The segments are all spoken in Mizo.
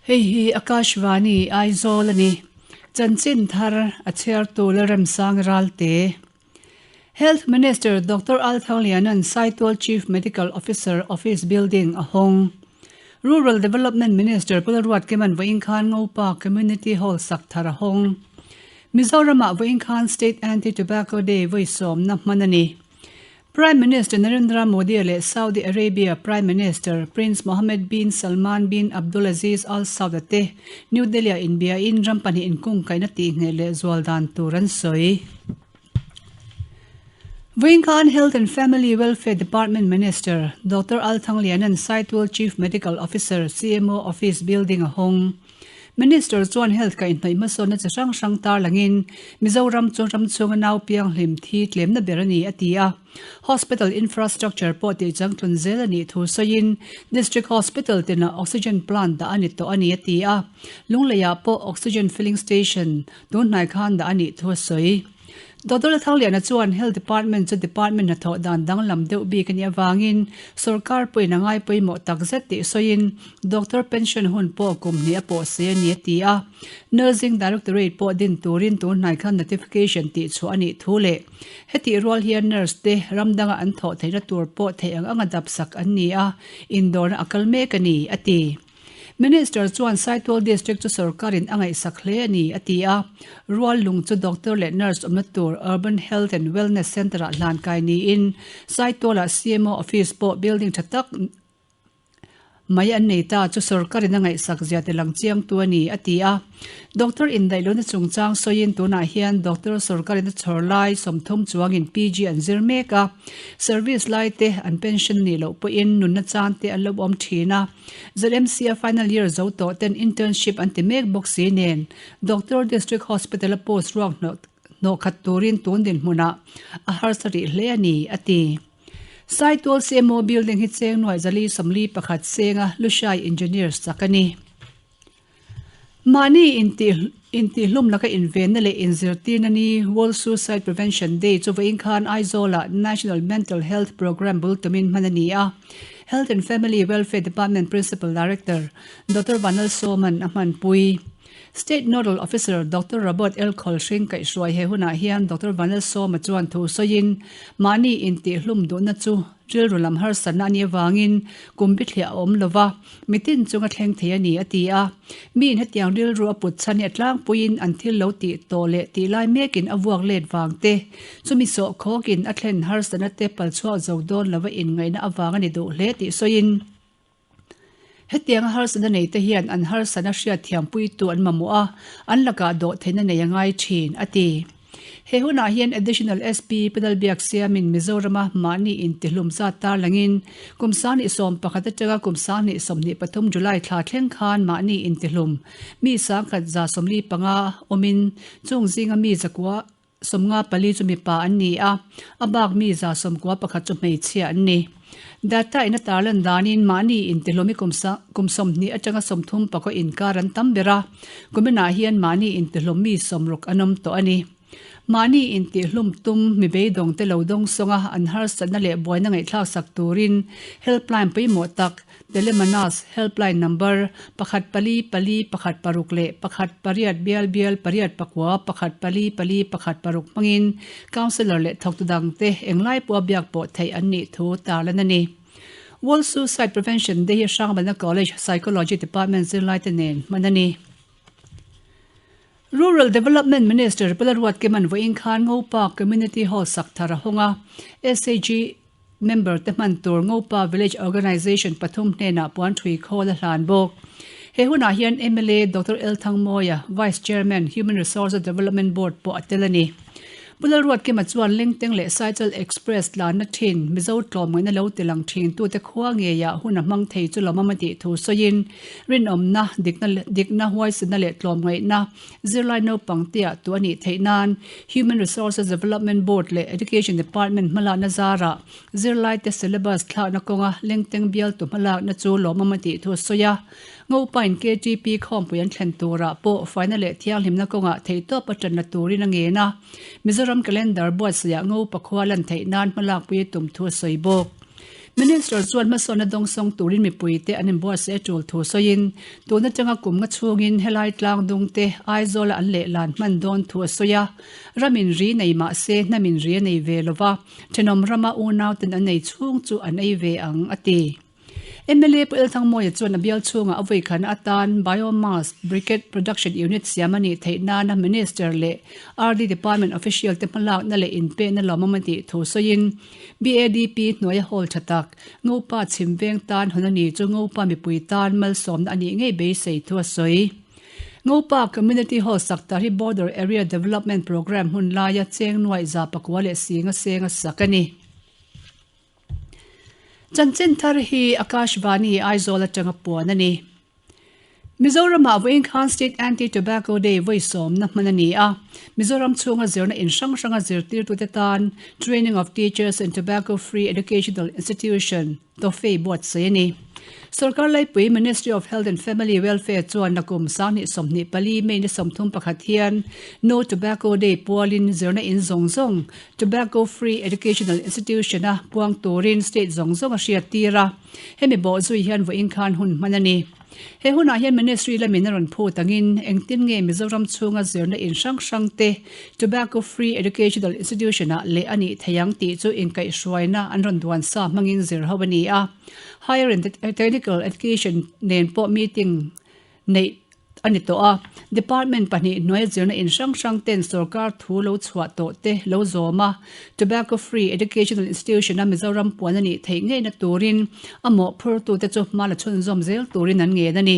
Hei hi Akashvani Aizawl a ni. Chanchin thar a chhiartu Lalremsang Ralte. Health Minister Doctor Al Thangliana'n Saitual Chief Medical Officer Office Building a hawng. Rural Development Minister Pu Lalruatkima'n vawiin khan Ngopa Community Hall sak thar a hawng. Mizoramah vawiin khan State Anti-Tobacco Day vawi sawmna hman a ni. Prime Minister Narendra Modi leh Saudi Arabia Prime Minister Prince Mohammed bin Salman bin Abdulaziz Al Saud-a te New Delhi-ah inbiain ram pahnih inkungkaihna tihngheh leh zual dan tur an sawi. Vawiin khan Health and Family Welfare Department Minister Doctor Al Thangliana'n Saitual Chief Medical Officer, CMO, Office Building a hawng. Minister chuan health kaihhnawih hmasawnna chi hrang hrang tarlangin Mizoram chu ram chhunga nau pianghlim thi tlemna ber a ni a ti a. Hospital infrastructure pawh tihchangtlun zel a nih thu sawiin District Hospital tinah oxygen plant dah a ni tawh a ni a ti a. Lungleiah pawh oxygen filling station tun hnai khan dah a nih thu a sawi. Doctor Lalthangliana chuan Health Department chu department hnathawh dan danglam deuh bik a nih avangin sorkar pawhin a ngai pawimawh tak zet tih sawiin doctor pension hun pawh kum hnih a pawh sei a ni a ti a. Nursing Directorate pawh din turin tun hnai khan notification tih chhuah a nih thu leh hetih rual hian nurse te ram danga an thawh theihna tur pawh theih ang anga dap sak an ni a, indawrna a kal mek a ni a ti. Minister chuan Saitual District chu sorkarin a ngaihsak hle a ni, a ti a. Rual lung chu doctor leh nurse awmna tur Urban Health and Wellness Centre-ah hlan kai niin Saitualah CMO office pawh building tha tak mai an nei ta chu sorkarin a ngaihsak zia ti lang chiangtu a ni, a ti a. Doctor indaihlohna chungchang sawiin tunah hian doctor sorkarin a chhawr lai 30 chuangin PG an zir mek a, service lai te an pension nih loh pawhin nunna chan te an lo awm thin a. ZMC a final year zo tawh ten internship an ti mek bawk si nen Doctor District Hospital a post ruak hnawh khat turin tun dinhmunah a harsa rih hle a ni, a ti. Saitual CMO building hi cheng nuaih 441 senga Lushai Engineers sak a ni. Mahni intihhlum laka invenna leh inzirtirna ni World Suicide Prevention Day chu vawiin khan Aizawlah National Mental Health Programme bul tumin hman a ni a. Health and Family Welfare Department Principal Director Doctor Vanal Sawman a hmanpui. State Nodal Officer Doctor Robert L Khawlhring kaihhruai he hunah hian Doctor Vanal Sawma chuan thu sawiin mahni intihhlum duhna chu Rilru lam harsatna a nih avangin kum bithliah a awm lo va, mitin chunga thleng thei a ni, a ti a. Miin hetiang rilru a put chhan hi a tlangpuiin an thil lo tih tawh leh tih lai mekin a vuak let vang te, chumi sawh khawkin a thlen harsatna te palchhuak zo dawn lova inngaihna avang a ni duh hle tih sawiin, Hetianga harsatna neite hian an harsatna hriatthiampuitu an mamawh a, an lakah dawhtheihna nei a ngai thin, a ti. He hunah hian Additional SP Pedal Biak siamin Mizorama mahni intihlum zat tarlangin kum 2011 atanga kum 2023 July thla thleng khan mahni intihlum mi 1,145 awmin chung zinga mi zakua 54 chu mipa an ni a, a bak mi 91 chu hmeichhia an ni. Data in a tarlan danin mahni intihlawm i kum kum 20 atanga 30 pakaw inkar an tam ber a, kuminah hian mahni intihlawm mi 60 an awm tawh a ni. Mahni intihlum tum mi beidawng te lo dawng sawnga an harsatna leh buaina ngaihthlak sak turin helpline pawimawh tak Telemanas helpline number pakhat pali pali pakhat paruk leh pakhat pariat bial bial pariat pakua pakhat pali pali pakhat paruk hmangin counsellor leh thawktu dangte englai pawha biak pawh theih an nih thu tarlan a ni. World Suicide Prevention Day hi Hrangbana College Psychology Department zirlaite nen hman a ni. Rural Development Minister Palaruat Keman vawiin khan Ngopa Community Hall sak thar a hawng a, SAG Member te hman tur Ngopa Village Organisation pathum hnenah puan thui khawl a hlan bawk. He hunah hian mla Doctor L Thangmawia, Vice Chairman, Human Resources Development Board pawh a tel a ni. Pu Lalruatkima chuan Lengteng leh Saichal Express tlanna thin Mizo tlawmngaihna lo tilang thin tute khua ngeiah hun a hmang thei chu lawmawm a tih thu sawiin rinawmna, dikna, dikna, huaisenna leh tlawmngaihna Zirlai naupang tia tu a nih theih nan Human Resources Development Board leh Education Department hmalakna zarah zirlaite syllabus thlakna kawnga lengteng bialtu hmalakna chu lawmawm a tih thu a sawi a. Ngopain KTP khawmpui an thlen turah pawh faina leh thianghlimna kawngah theihtawp a tanna turin a ngen a. Mizoram Calendar buatsaihah Ngopa khua lan theih nan hmalakpui a tum thu a sawi bawk. Minister chuan hmasawnna dawngsawng turin mipuite an inbuatsaih a tul thu sawiin, tun atanga kum nga chhungin helai tlang dungte Aizawla an lehlan hman dawn thu a sawi a. Ramin ri nei mah se hnamin ri a nei ve lova, thenawm rama unauten an nei chhung chu an ei ve ang, a ti. Mla Pu Elthangmawia chuan a bial chhungah a vawikhana atan Biomass Briquette Production Unit siam a nih theih nana Minister leh RD Department official te hmalakna leh inpehna lawmawm a tih thu sawiin BADP hnuaia hall tha tak Ngopa chhim veng tan hawn a ni chu Ngopa mipui tan malsawmna a nih ngei beisei thu a sawi. Ngopa Community Hall sak tar hi Border Area Development Programme hun laia cheng nuaih za pakua leh singa senga sak a ni. Chanchin thar hi Akashvani Aizawl atanga puan a ni. Mizoramah vawiin khan State Anti-Tobacco Day vawi sawmna hman a ni a. Mizoram chhunga zirna in hrang hranga zirtirtute tan Training of Teachers in Tobacco Free Educational Institution, TOFEI, buatsaih a ni. Sorkar laipui Ministry of Health and Family Welfare chuan nakum 2024 May ni 31 hian No Tobacco Day pualin zirna in zawng zawng Tobacco Free Educational Institution a puang turin state zawng zawng a hriat tir a, hemi bawh zui hian vawiin khan hun hman a ni. He hunah hian Ministry lamin a rawn phut angin engtin nge Mizoram chhunga zirna in hrang hrang te Tobacco Free Educational Institution ah leh a nih thei ang tih chu inkaihhruaina an rawn duan sa hmangin zir ho a ni a. Higher and Technical Education nen pawh meeting neih a ni tawh a. Department pahnih hnuaia zirna in hrang hrang ten sorkar thu lo chhuah tawh te lo zawm a, Tobacco Free Educational Institution a Mizoram puan a nih theih ngeina turin a mawhphurtute chu hma la chhunzawm zel turin an ngen a ni.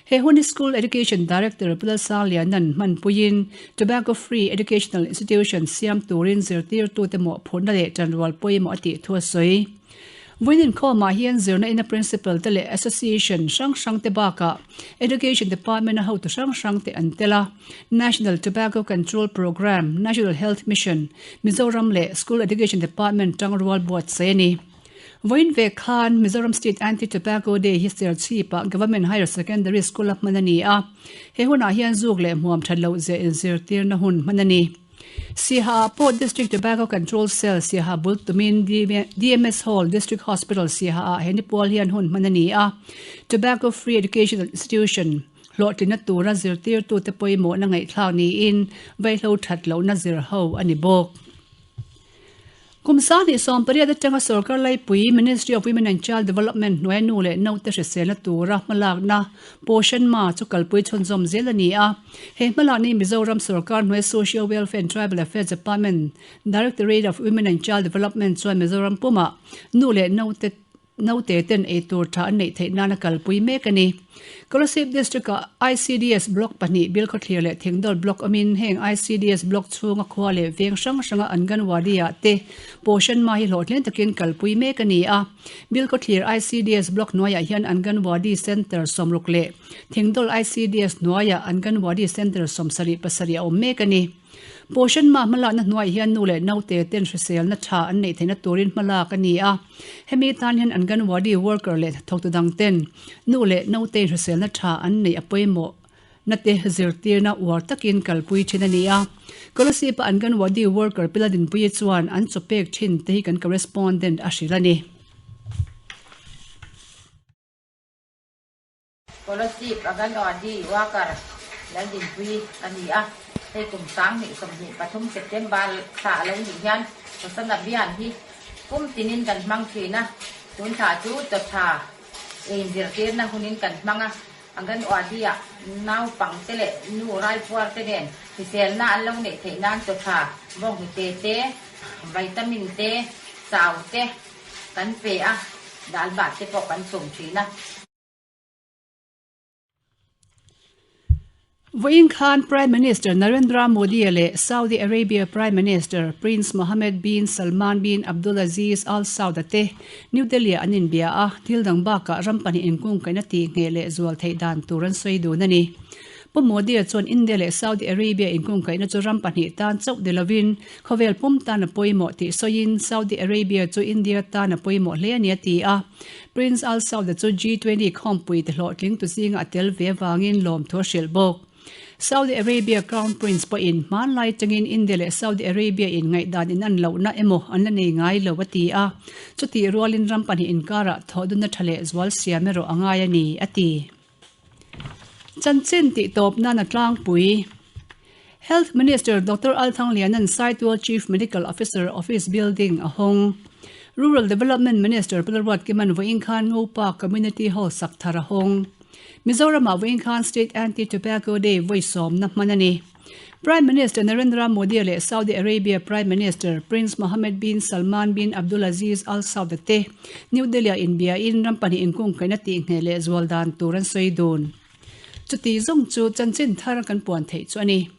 He hun hi School Education Director Pu Lalsangliana'n hmanpuiin Tobacco Free Educational Institution siam turin zirtirtute mawhphurhna leh ṭanrual pawimawh a tih thu a sawi. Vawiin inkhawmah hian zirna ina Principal te leh Association hrang hrang te bakah Education Department a hotu hrang hrang te an tel a. National Tobacco Control Programme, National Health Mission, Mizoram leh School Education Department ṭangrual buatsaih a ni. Vawiin ve khan Mizoram State Anti-Tobacco Day hi Serchhip-ah Government Higher Secondary School-a hman a ni a. He hunah hian zuk leh hmuam that loh zia inzirtirna hun hman a ni. Siaha-ah pawh District Tobacco Control Cell Siaha bul tumin DMS Hall, District Hospital Siaha-ah he nipual hian hun hman a ni a. Tobacco Free Educational Institution hlawhtlinna tura zirtirtute pawimawhna ngaihthlak niin vaihlo that lohna zir ho a ni bawk. Kum 2018 atanga sorkar laipui Ministry of Women and Child Development hnuaia nu leh naute hriselna tura hmalakna Poshan Maah chu kalpui chhunzawm zel a ni a. He hmalakna hi Mizoram sorkar hnuaia Social Welfare and Tribal Affairs Department Directorate of Women and Child Development chuan Mizoram pumah nu leh naute Naute ten ei tur tha an neih theih nana kalpui mek a ni. Kolasib District-ah ICDS Block pahnih Bilkhawthlir leh Thingdawl Block awmin heng ICDS Block chhunga khua leh veng hrang hranga Anganwadi-ah te Poshan Maah hi hlawhtling takin kalpui mek a ni a. Bilkhawthlir ICDS Block hnuaiah hian Anganwadi Centre 60 leh Thingdawl ICDS hnuaiah Anganwadi Centre 77 a awm mek a ni. Poshan Maah hmalakna hnuaiah hian nu leh naute ten hriselna tha an neih theihna turin hmalak a ni a. Hemi tan hian Anganwadi worker leh thawktu dang ten nu leh naute hriselna tha an neih a pawimawh na te zirtirna uar takin kalpui thin a ni a. Kolasib-a Anganwadi worker Pila Dinpuii chuan an chaw pek thin te hi kan correspondent a hrilh a ni. Kolasib Anganwadi Worker Laldinpuii a ni a, hei kum 2023 September thla a lo nih hian Poshan Abhiyan hi kum tinin kan hmang thin a, tun thla chu chaw tha ei inzirtirna hunin kan hmang a, Anganwadi-ah naupangte leh nu raipuarte nen hriselna an lo neih theih nan chaw tha bawnghnute te, vitamin te, chau te kan pe a, dal bat te pawh kan chhum thin a. Vawiin khan Prime Minister Narendra Modi leh Saudi Arabia Prime Minister Prince Mohammed bin Salman bin Abdulaziz Al Saud-a te New Delhi-ah an inbia a, thil dang bakah ram pahnih inkungkaihna tihngheh leh zual theih dan tur an sawi dun a ni. Pu Modi-a chuan India leh Saudi Arabia inkungkaihna chu ram pahnih tan chauh ni lovin khawvel pum tan a pawimawh tih sawiin Saudi Arabia chu India tan a pawimawh hle a ni a ti a. Prince Al Saud-a chu G20 khawmpui te hlawhtling tu zingah a tel ve avangin lawmthu a hrilh bawk. Saudi Arabia Crown Prince pawhin hmanlai tangin India leh Saudi Arabia in ngaihdan in an lohna emaw an la nei ngai lo a ti a, chutih rualin ram pahnih inkarah thawhdunna tha leh zual siam erawh a ngai a ni, a ti. Chanchin tih tawp nan a tlangpui. Health Minister Doctor Al Thangliana'n Saitual Chief Medical Officer Office Building a hawng. Rural Development Minister Pu Lalruatkima'n vawiin khan Ngopa Community Hall sak thar a hawng. Mizoramah vawiin khan State Anti-Tobacco Day vawi sawmna hman a ni. Prime Minister Narendra Modi leh Saudi Arabia Prime Minister Prince Mohammed bin Salman bin Abdulaziz Al Saud te New Delhi-ah inbiain ram pahnih inkungkaihna tihngheh leh zual dan tur an sawi dun. Chuti zawng chu chanchin thar kan puan theih chu a ni.